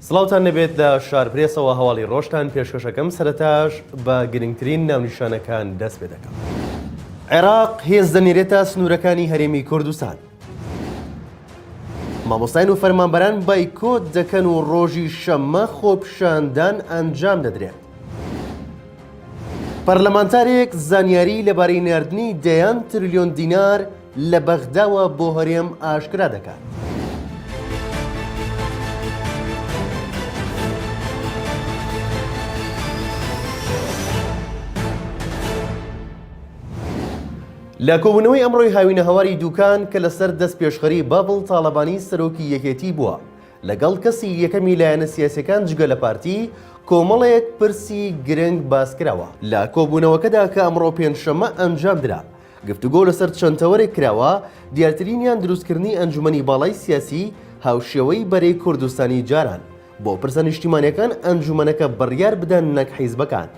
سڵاوتان لێبێت لە شارپرێسەوە هەواڵی ڕۆژتان پێشکەشەکەم سەرەتاش بە گرنگترین ناونیشانەکان دەست پێ دەکەم. عێراق هێز دەنێرێتە سنوورەکانی هەرێمی کوردستان. مامۆستایان و فەرمانبەران بایکۆت دەکەن و ڕۆژی شەممە خۆپیشاندان ئەنجام دەدرێت. پەرلەمانتارێک زانیاری لەبارەی ناردنی دەیان ترلیۆن دینار لە بەغداوە بۆ هەرێم ئاشکرا دەکات. لە کۆبوونەوەی ئەمڕۆی هاوینەهەواری دوکان کە لەسەر دەستپێشخەری باڤڵ تاڵەبانی سەرۆکی یەکێتی بووە، لەگەڵ کەسی یەکەمی لایەنە سیاسیەکان جگە لە پارتی، کۆمەڵێک پرسی گرنگ باسکراوە. لە کۆبوونەوەکەدا کە ئەمڕۆ پێنجشەممە ئەنجامدرا، گفتوگۆ لەسەر چەند تەوەرێک کراوە، دیارترینیان دروستکردنی ئەنجومەنی باڵای سیاسی هاوشێوەی بەرەی کوردستانی جاران، بۆ پرسە نیشتیمانیەکان ئەنجومەنەکە بڕیار بدەن نەک حیزبەکان.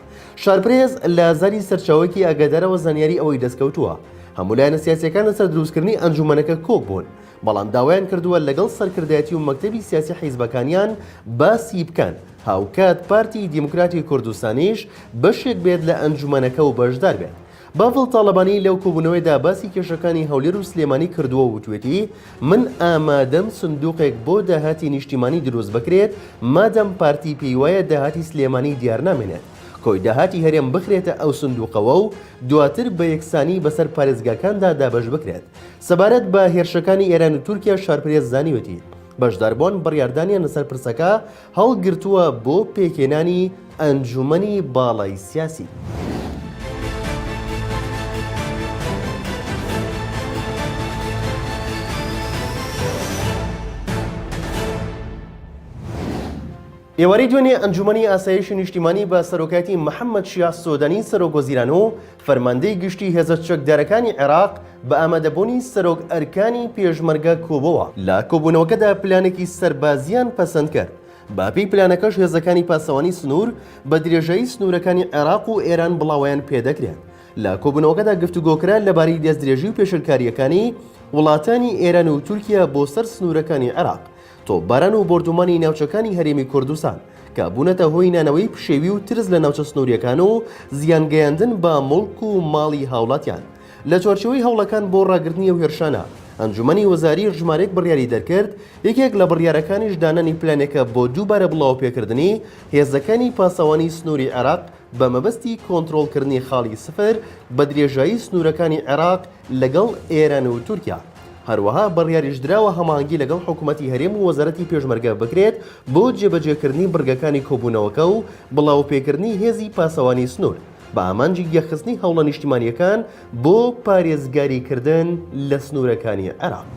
شارپرێس لە زاری سەرچاوەیەکی ئاگادارەوە زانیاری ئەوەی دەستکەوتووە، هەموو لایەنە سیاسیەکان لەسەر دروستکردنی ئەنجومەنەکە کۆک بوون، بەڵام داوایان کردووە لەگەڵ سەرکردایەتی و مەکتەبی سیاسی حیزبەکانیان باسی بکەن، هاوکات پارتی دیموکراتی کوردستانیش بەشێک بێت لە ئەنجومەنەکە و بەشدار بێت. بافڵ تاڵەبانی لەو کۆبوونەوەیەدا باسی کێشەکانی هەولێر و سلێمانی کردووە و وتوێتی، من ئامادەم سندوقێک بۆ داهاتی نیشتیمانی دروست بکرێت مادام پارتی پێیوایە داهاتی سلێمانی دیار نامێنێت کۆی داهاتی هەرێم بخرێتە ئەو سندوقەوە و دواتر بە یەکسانی بەسەر پارێزگاکاندا دابەش بکرێت. سەبارەت بە هێرشەکانی ئێران و تورکیا شارپرێس زانیوێتی، بەشداربووان بڕیاردانیان لەسەر پرسەکە هەڵگرتووە بۆ پێکهێنانی ئەنجوومەنی باڵای سیاسی. ئێوارەی دوێنێ ئەنجوومەنی ئاسایشی نیشتیمانی بە سەرۆکایەتی محەممەد شیاع سۆدانی سەرۆکوەزیران و فەرماندەی گشتی هێزە چەکدارەکانی عێراق بە ئامادەبوونی سەرۆک ئەرکانی پێشمەرگە کۆبۆوە. لە کۆبوونەوەکەدا پلانێکی سەربازییان پەسەند کرد. بەپێی پلانەکەش هێزەکانی پاسەوانی سنوور بە درێژایی سنوورەکانی عێراق و ئێران بڵاوەیان پێدەکرێت. لە کۆبوونەوەکەدا گفتوگۆکرا لەبارەی دەستدرێژی و پێشێلکارییەکانی وڵاتانی ئێران و تورکیا بۆ سەر سنوورەکانی عێراق. تۆپباران و بۆردومانی ناوچەکانی هەرێمی کوردستان کە بوونەتە هۆی نانەوەی پشێوی و ترس لە ناوچە سنوورییەکان و زیانگەیاندن بە موڵک و ماڵی هاوڵاتیان. لە چوارچێوەی هەوڵەکان بۆ ڕاگرتنی ئەو هێرشانە، ئەنجومەنی وەزاری ژمارەیەک بڕیاری دەرکرد، یەکێک لە بڕیارەکانیش دانانی پلانێکە بۆ دووبارە بڵاوەپێکردنی هێزەکانی پاسەوانی سنووری عێراق بە مەبەستی کۆنترۆڵکردنی خاڵی سفر بە درێژایی سنوورەکانی عێراق لەگەڵ ئێران و تورکیا. هەروەها بڕیاریش دراوە هەماهەنگی لەگەڵ حکومەتی هەرێم و وەزارەتی پێشمەرگە بکرێت بۆ جێبەجێکردنی بڕگەکانی کۆبوونەوەکە و بڵاوەپێکردنی هێزی پاسەوانی سنوور بە ئامانجی یەکخستنی هەوڵە نیشتیمانییەکان بۆ پارێزگاریکردن لە سنوورەکانی عێراق.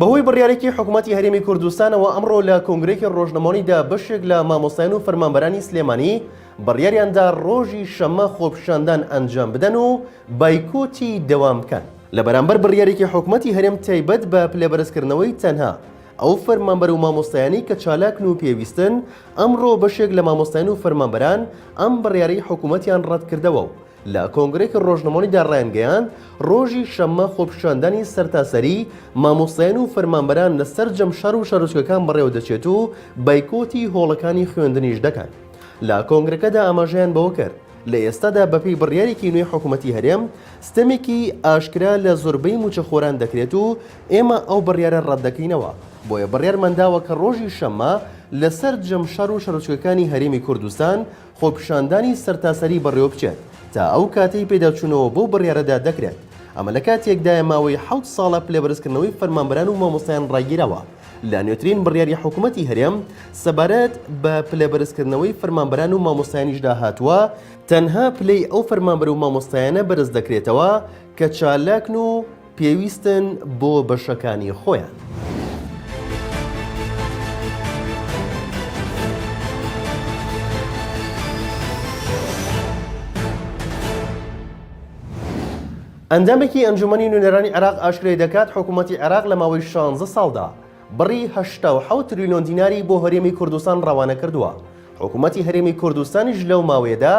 بەهۆی بڕیارێکی حکومەتی هەرێمی کوردستانەوە ئەمڕۆ لە کۆنگرەیەکی ڕۆژنامەوانیدا بەشێک لە مامۆستایان و فەرمانبەرانی سلێمانی بڕیاریاندا ڕۆژی شەممە خۆپیشاندان ئەنجام بدەن و بایکۆتی دەوام بکەن لە بەرامبەر بڕیارێکی حکومەتی هەرێم تایبەت بە پلەبەرزکردنەوەی تەنها ئەو فەرمانبەر و مامۆستایانەی کە چالاکن و پێویستن ئەمڕۆ بەشێک لە مامۆستایان و فەرمانبەران ئەم بڕیارەی حکومەتیان ڕەتکردەوە و لە کۆنگرەیەکی ڕۆژنامەوانیدا ڕایانگەیاند، ڕۆژی شەممە خۆپیشاندانی سەرتاسەری مامۆستایان و فەرمانبەران لە سەرجەم شار و شارۆچکەکان بەڕێوەدەچێت و بایکۆتی هۆڵەکانی خوێندنیش دەکەن. لە کۆنگرەکەدا ئاماژەیان بەوە کرد، لە ئێستادا بەپێی بڕیارێکی نوێی حکومەتی هەرێم، ستەمێکی ئاشکرا لە زۆربەی مووچەخۆران دەکرێت و ئێمە ئەو بڕیارە ڕەتدەکەینەوە، بۆیە بڕیارمان داوە کە ڕۆژی شەممە لە سەرجەم شار و شارۆچکەکانی هەرێمی کوردستان خۆپیشاندانی سەرتاسەری بەڕێوەبچێت تا ئەو کاتەی پێداچوونەوە بەو بڕیارەدا دەکرێت، ئەمە لە کاتێکدایە ماوەی حەوت ساڵە پلەبەرزکردنەوەی فەرمانبەران و مامۆستایان ڕاگیراوە، لە نوێترین بڕیاری حکومەتی هەرێم سەبارەت بە پلەبەرزکردنەوەی فەرمانبەران و مامۆستایانیشدا هاتووە، تەنها پلەی ئەو فەرمانبەر و مامۆستایانە بەرزدەکرێتەوە کە چالاکن و پێویستن بۆ بەشەکانی خۆیان. ئەندامێکی ئەنجومەنی نوێنەرانی عێراق ئاشکرای دەکات، حکومەتی عێراق لە ماوەی شانزە ساڵدا بڕی 87 تریلیۆن دیناری بۆ هەرێمی کوردستان ڕەوانە کردووە. حکومەتی هەرێمی کوردستانیش لەو ماوەیەدا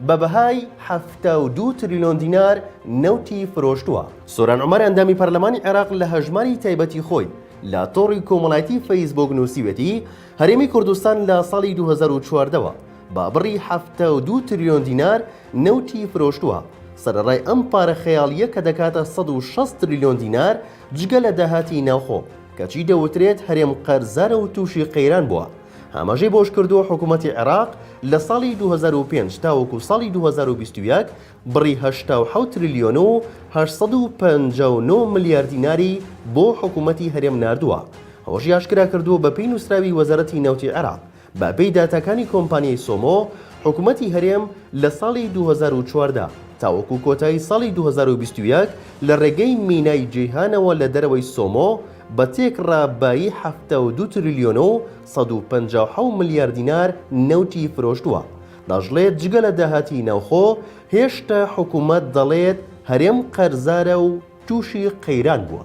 بە بەهای 72 تریلیۆن دینار نەوتی فرۆشتووە. سۆران عومەر ئەندامی پەرلەمانی عێراق لە هەژماری تایبەتی خۆی لە تۆڕی کۆمەڵایەتی فەیسبووک نووسیوێتی، هەرێمی کوردستان لە ساڵی 2014 وە بە بڕی 72 تریلیۆن دینار نەوتی فرۆشتووە، سەرەڕای ئەم پارە خەیاڵییە کە دەکاتە 160 تریلیۆن دینار جگە لە داهاتی ناوخۆ، کەچی دەوترێت هەرێم قەرزارە و تووشی قەیران بووە. ئاماژەی بەوەشکردووە، حکومەتی عێراق لە ساڵی 2005 تاوەکو ساڵی 2021 بڕی 87 تریلیۆن و 859 ملیار دیناری بۆ حکومەتی هەرێم ناردووە. ئەوەشی ئاشکراکردووە، بەپێی نووسراوی وەزارەتی نەوتی عێراق، بەپێی داتاکانی کۆمپانیای سۆمۆ، حکومەتی هەرێم لە ساڵی 2014 تاوەکو کۆتایی ساڵی 2021 لە رێگەی مینای جەیهانەوە لە دەرەوەی سۆمۆ بە تێکڕا بایی 72 تریلیۆن و 157 ملیار دینار نەوتی فرۆشتووە. دەشڵێت جگە لە داهاتی ناوخۆ، هێشتا حکومەت دەڵێت هەرێم قەرزارە و تووشی قەیران بووە.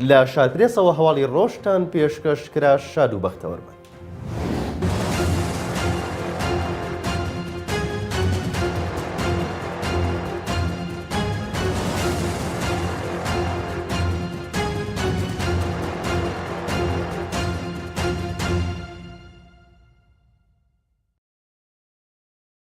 لە شارپرێسەوە هەواڵی ڕۆژتان پێشکەش کرا شاد و بەختەوەر بن.